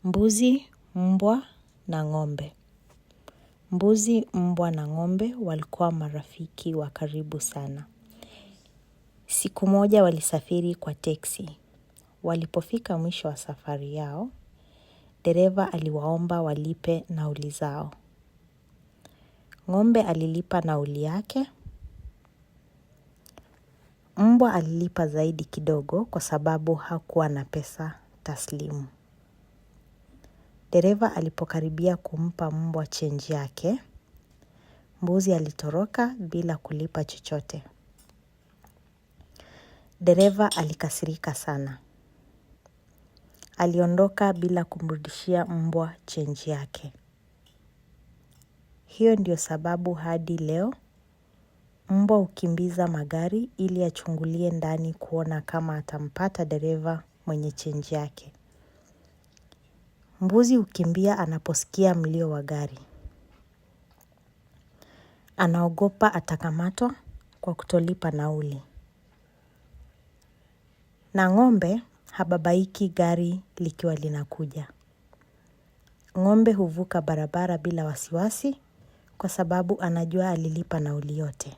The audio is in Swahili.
Mbuzi, mbwa na ng'ombe. Mbuzi, mbwa na ng'ombe walikuwa marafiki wa karibu sana. Siku moja walisafiri kwa teksi. Walipofika mwisho wa safari yao, dereva aliwaomba walipe nauli zao. Ng'ombe alilipa nauli yake. Mbwa alilipa zaidi kidogo kwa sababu hakuwa na pesa taslimu. Dereva alipokaribia kumpa mbwa chenji yake, mbuzi alitoroka bila kulipa chochote. Dereva alikasirika sana. Aliondoka bila kumrudishia mbwa chenji yake. Hiyo ndio sababu hadi leo mbwa hukimbiza magari ili achungulie ndani kuona kama atampata dereva mwenye chenji yake. Mbuzi hukimbia anaposikia mlio wa gari. Anaogopa atakamatwa kwa kutolipa nauli. Na ng'ombe hababaiki gari likiwa linakuja. Ng'ombe huvuka barabara bila wasiwasi kwa sababu anajua alilipa nauli yote.